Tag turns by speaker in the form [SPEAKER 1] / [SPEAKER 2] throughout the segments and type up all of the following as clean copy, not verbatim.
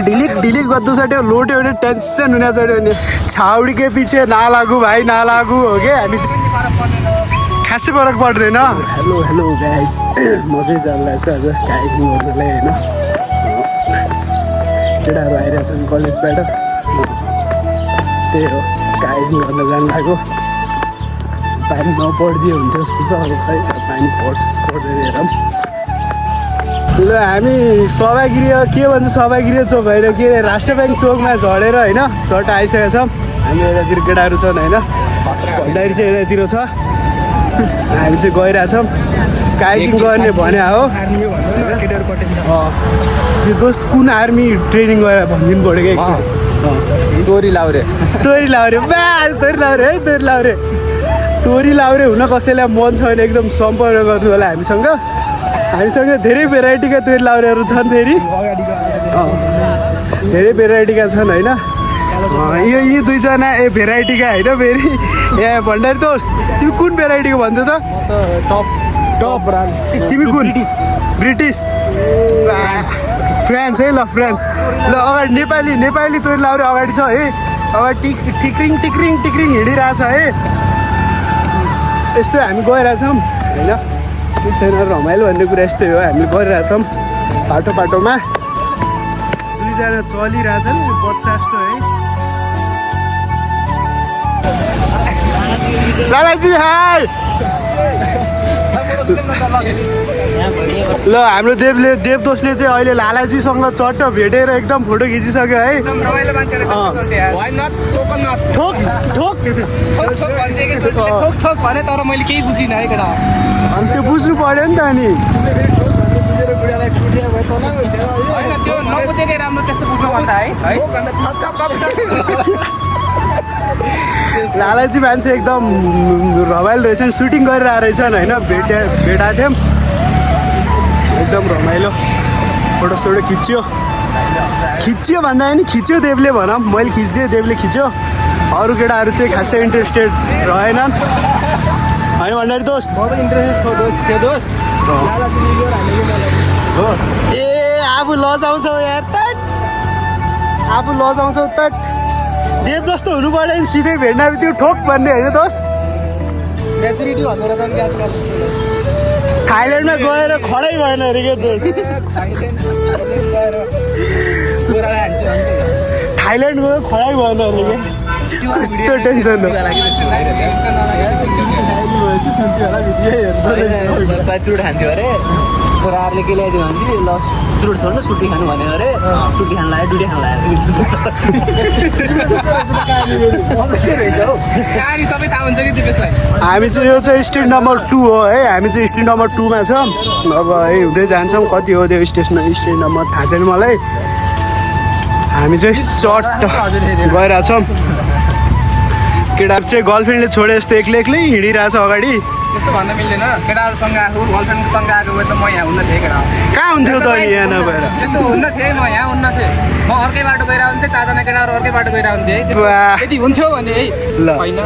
[SPEAKER 1] Delete delete गर्दो सक्यो लोट्यो भने टेन्सन हुने चढ्यो भने छाउडी के पछि नलागु भाइ नलागु हो क्या हामी खासै फरक पर्दैन। हेलो हेलो गाइज म चाहिँ जाँदैछु आज काइकिङ गर्नलाई होइन केटाहरू आइरहेछन् कलेजबाट त्यही हो काइकिङ गर्न जानु लाग्यो। पानी नपरिदियो हुन्थ्यो जस्तो छ अब खै पानी पर्दैन हेरौँ। ल हामी सभागृह के भन्छ सभागृह चोक होइन के अरे राष्ट्र ब्याङ्क चोकमा झरेर होइन झट्ट आइसकेका छौँ। हामी यतातिर केटाहरू छन् होइन भण्डारी चाहिँ यतातिर छ हामी चाहिँ गइरहेछौँ काइकिङ गर्ने भने हो त्यो दोस्त कुन आर्मी ट्रेनिङ गरेर भनिदिनु पऱ्यो क्या
[SPEAKER 2] तोरी लाउरे
[SPEAKER 1] बा तोरी लाउरे है तोरी लाउरे हुन कसैलाई मन छ भने एकदम सम्पर्क गर्नु होला हामीसँग धेरै भेराइटीका तोरी लाउरेहरू छन् फेरि धेरै भेराइटीका छन् होइन यो यी दुईजना भेराइटीका होइन फेरि ए भण्डारी दोस्त तिमी कुन भेराइटीको भन्छ त टप ब्रान्ड तिमी कुन ब्रिटिस फ्रान्स है ल फ्रान्स ल अगाडि नेपाली तोरी लाउरे अगाडि छ है अगाडि टिक्रिङ हिँडिरहेछ है यस्तै हामी गइरहेछौँ होइन त्यसैन रमाइलो भन्ने कुरा यस्तै हो हामी गरिरहेछौँ बाटोमा दुईजना चलिरहेछन् बच्चा जस्तो है लालाजी हाय ल हाम्रो देव दोस्तले चाहिँ अहिले लालाजीसँग चट्ट भेटेर एकदम फोटो खिचिसक्यो है अनि त्यो बुझ्नु पर्यो नि त अनि लालाजी मान्छे एकदम रमाइलो रहेछन् सुटिङ गरिरहेको रहेछन् होइन भेटाएको थियौँ एकदम रमाइलो फोटोसोटो खिच्यो भन्दा नि खिच्यो देवले भनौँ मैले खिचिदिएँ देवले खिच्यो अरू केटाहरू चाहिँ खासै इन्ट्रेस्टेड रहेनन् होइन भण्डारी दोस्त म त इन्ट्रेस्टेड थियो दोस्त हो ए आफू लजाउँछौ यार आफू लजाउँछौ त देव जस्तो हुनु पऱ्यो नि सिधै भेट्न त्यो ठोक भन्ने होइन दोस्त मेच्युरिटी भन्नु रहेछ थाइल्यान्डमा गएर खडै भएन अरे क्या दोस्त थाइल्यान्ड गयो खडै भएन अरे क्या कस्तो टेन्सन हो
[SPEAKER 2] चुट खान्थ्यो अरे छोराहरूले के ल्याइदियो भने चाहिँ ल चुट छोड्नु सुटी खानु भन्यो अरे सुटी खानु लाग्यो डुडी खानु लाग्यो
[SPEAKER 1] हामी चाहिँ यो चाहिँ स्ट्रिट नम्बर 2 हो है हामी चाहिँ स्ट्रिट नम्बर 2 मा छौँ अब है हुँदै जान्छौँ कति हो त्यो स्ट्रिट नम्बर थाहा छैन मलाई हामी चाहिँ चट्ट गइरहेछौँ केटाहरू चाहिँ गर्लफ्रेन्डले छोडे जस्तो एक्लै हिँडिरहेछ अगाडि
[SPEAKER 2] त्यस्तो भन्न मिल्दैन केटाहरूसँग आएको गर्लफ्रेन्डसँग आएको भए त म यहाँ हुन्न थिएँ केटा
[SPEAKER 1] कहाँ हुन्थ्यो त अनि यहाँ नभएर
[SPEAKER 2] त्यस्तो हुन्न थिएँ म यहाँ हुन्न थिएँ म अर्कै बाटो गइरहेको हुन्थेँ 4 जना केटाहरू अर्कै बाटो गइरहेको हुन्थेँ यदि हुन्थ्यो भने है ल होइन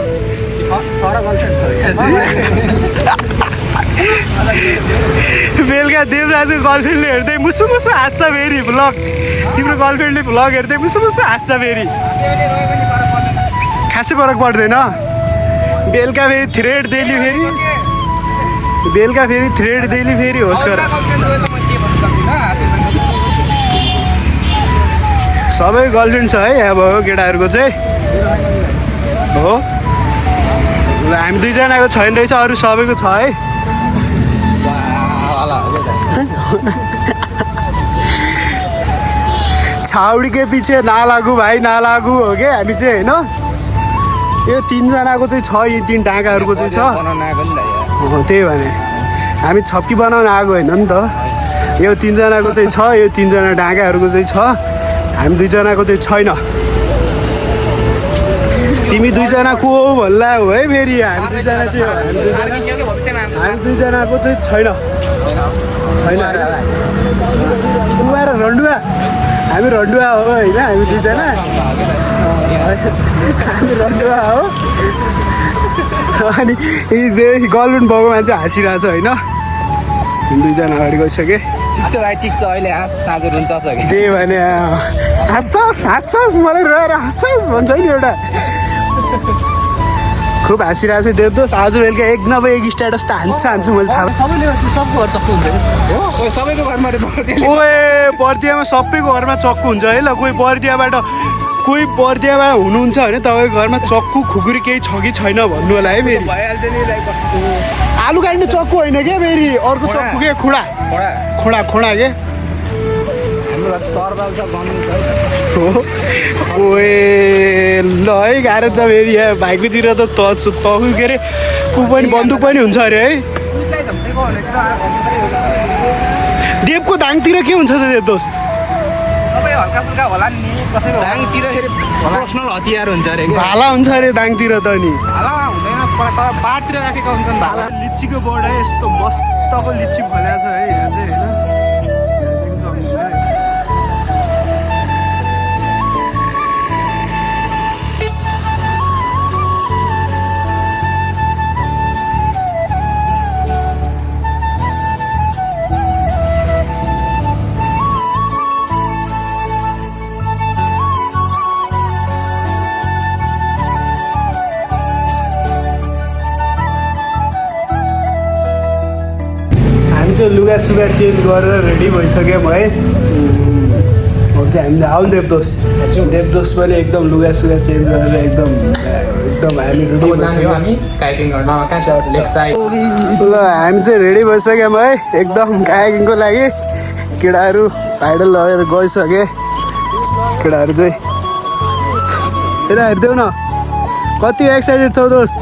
[SPEAKER 2] छोरा गर्लफ्रेन्ड
[SPEAKER 1] बेलुका देवराजको गर्लफ्रेन्डले हेर्दै मुसु हाँस्छ फेरि भ्लग तिम्रो गर्लफ्रेन्डले भ्लग हेर्दै मुसु हाँस्छ फेरि खासै फरक पर्दैन बेलुका फेरि थ्रेड डेली फेरि होस् गर सबै गर्लफ्रेन्ड छ है अब केटाहरूको चाहिँ हो ल हामी दुईजनाको छैन रहेछ अरू सबैको छ है छाउडी के पछि नलागु भाइ नलागु हो क्या हामी चाहिँ होइन यो 3 जनाको चाहिँ छ यी 3 ढाकाहरूको चाहिँ छ त्यही भने हामी छप्की बनाउन आएको होइन नि त यो 3 जनाको चाहिँ छ यो 3 जना ढाकाहरूको चाहिँ छ हामी 2 जनाको चाहिँ छैन तिमी 2 जना को हो भन्ला हो है फेरि हामी 2 जना चाहिँ हामी 2 जनाको चाहिँ छैन उहाँ रन्डुवा हामी रन्डुवा हो होइन हामी 2 जना हामी रन्डुवा हो अनि गर्लफ्रेन्ड भएको मान्छे हाँसिरहेछ होइन 2 जना अगाडि गइसके
[SPEAKER 2] ठिक छ भाइ ठिक छ अहिले हाँस साँझ हुन्छ सके
[SPEAKER 1] त्यही भने हाँस्छस् मलाई रोएर हाँस्छस् भन्छ नि एउटा खुब हाँसिरहेको छ देवदोष आज बेलुका एक नभए एक स्ट्याटस त हान्छु मैले थाहा
[SPEAKER 2] सबैले सबको घर चक्कु हुन्छ हो सबैको घरमा
[SPEAKER 1] ओए पर्दियामा सबैको घरमा चक्कु हुन्छ है ल कोही पर्दियाबाट हुनुहुन्छ भने तपाईँको घरमा चक्कु खुकुरी केही छ कि छैन भन्नु होला है फेरि
[SPEAKER 2] भइहाल्छ नि
[SPEAKER 1] आलु काट्ने चक्कु होइन क्या फेरि अर्को चक्कु के खोडा के ओए ल है गाह्रो छ फेरि यहाँ भाइकोतिर त तकु के अरे ऊ पनि बन्दुक पनि हुन्छ अरे है देवको दाङतिर के हुन्छ त देवदोष
[SPEAKER 2] सबै हल्का फुल्का होला नि कसैको दाङतिर फेरि पर्सनल हतियार हुन्छ अरे
[SPEAKER 1] भाला हुन्छ अरे दाङतिर त नि
[SPEAKER 2] भाला हुँदैन पाहाडतिर राखेका हुन्छन् भाला
[SPEAKER 1] लिचीको बोर्ड है यस्तो मस्तको लिची फलेको छ है यहाँ चाहिँ होइन लुगा सुगा चेन्ज गरेर रेडी भइसक्यौँ है अब चाहिँ हामीले आउँ देवदोष पनि एकदम लुगा सुगा चेन्ज गरेर एकदम हामी रेडी ल हामी चाहिँ रेडी भइसक्यौँ है एकदम कायाकिङको लागि केटाहरू पाइडल लगेर गइसके केटाहरू चाहिँ यता हेरिदेऊ न कति एक्साइटेड छौ दोस्त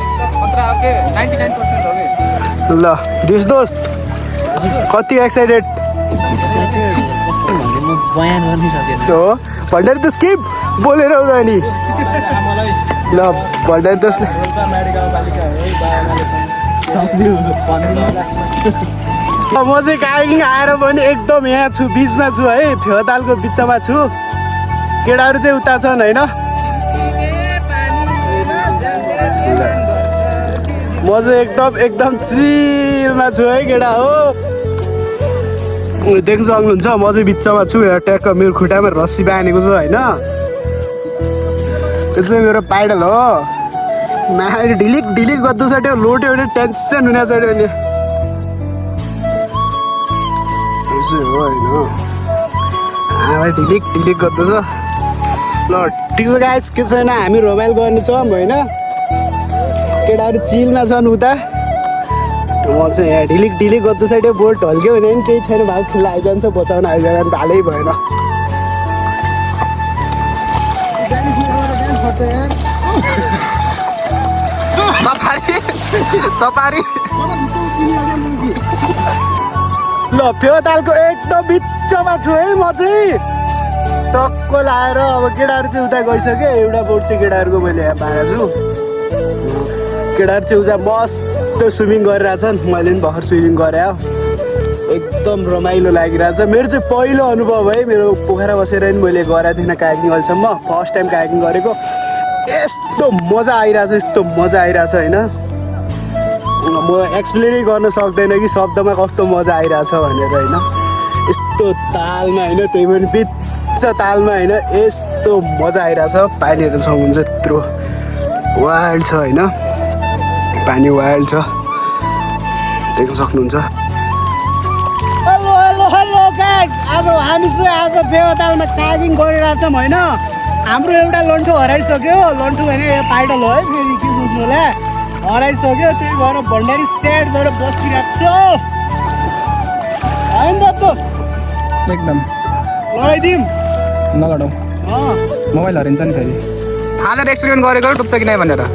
[SPEAKER 1] ल दोस्त कति एक्साइटेड हो भण्डारी त स्किप बोलेर आउँदा नि ल भण्डारी त म चाहिँ कायाकिङ आएर पनि एकदम यहाँ छु बिचमा छु है फेवातालको बिचमा छु केटाहरू चाहिँ उता छन् होइन म चाहिँ एकदम चिलमा छु है केटा हो देख्न सक्नुहुन्छ म चाहिँ बिचमा छु यहाँ ट्याक्क मेरो खुट्टामा रस्सी बाँधेको छ होइन त्यो चाहिँ मेरो पाइडल हो माथि ढिलिक गर्दो छ त्यो लोट्यो भने टेन्सन हुने चढ्यो भने यसो हो होइन आमा ढिलिक गर्दो छ ल ठिक छ गाइस के छैन हामी रमाइलो गर्नेछौँ होइन केटाहरू चिलमा छन् उता म चाहिँ यहाँ ढिलिक गर्दो साइड बोट ढल्क्यो भने पनि केही छैन भाउ खुल्ला आइजान्छ बचाउन आइजान्छ भालै भएन
[SPEAKER 2] चपारी
[SPEAKER 1] ल फेवातालको एकदम बिचमा छु है म चाहिँ टक्क लाएर अब केटाहरू चाहिँ उता गइसक्यो एउटा बोट चाहिँ केटाहरूको मैले यहाँ पाएको छु केटाहरू चाहिँ उता मस्त स्विमिङ गरिरहेछन् मैले पनि भर्खर स्विमिङ गरेँ एकदम रमाइलो लागिरहेछ मेरो चाहिँ पहिलो अनुभव है मेरो पोखरा बसेर पनि मैले गरेको थिइनँ कायाकिङ अहिलेसम्म फर्स्ट टाइम कायाकिङ गरेको यस्तो मजा आइरहेछ होइन म एक्सप्लेनै गर्न सक्दैन कि शब्दमा कस्तो मजा आइरहेछ भनेर होइन यस्तो तालमा होइन त्यही पनि बिच तालमा होइन यस्तो मजा आइरहेछ पानीहरू सक्नुहुन्छ यत्रो वाइल्ड छ होइन पानी वाइल्ड छ देख्न सक्नुहुन्छ हेलो गाइस अब हामी चाहिँ आज फेवातालमा कायाकिङ गरिरहेछौँ होइन हाम्रो एउटा लन्ठो हराइसक्यो लन्ठो भने पाइडल हो है फेरि के सोच्नु होला हराइसक्यो त्यही भएर भण्डारी सेट भएर बसिरहेको छ होइन त
[SPEAKER 2] एकदम
[SPEAKER 1] लडाइदिउँ
[SPEAKER 2] नलडाउँ मोबाइल हरिन्छ नि फेरि थाहा एक्सपिरिमेन्ट गरेको डुब्छ कि नै भनेर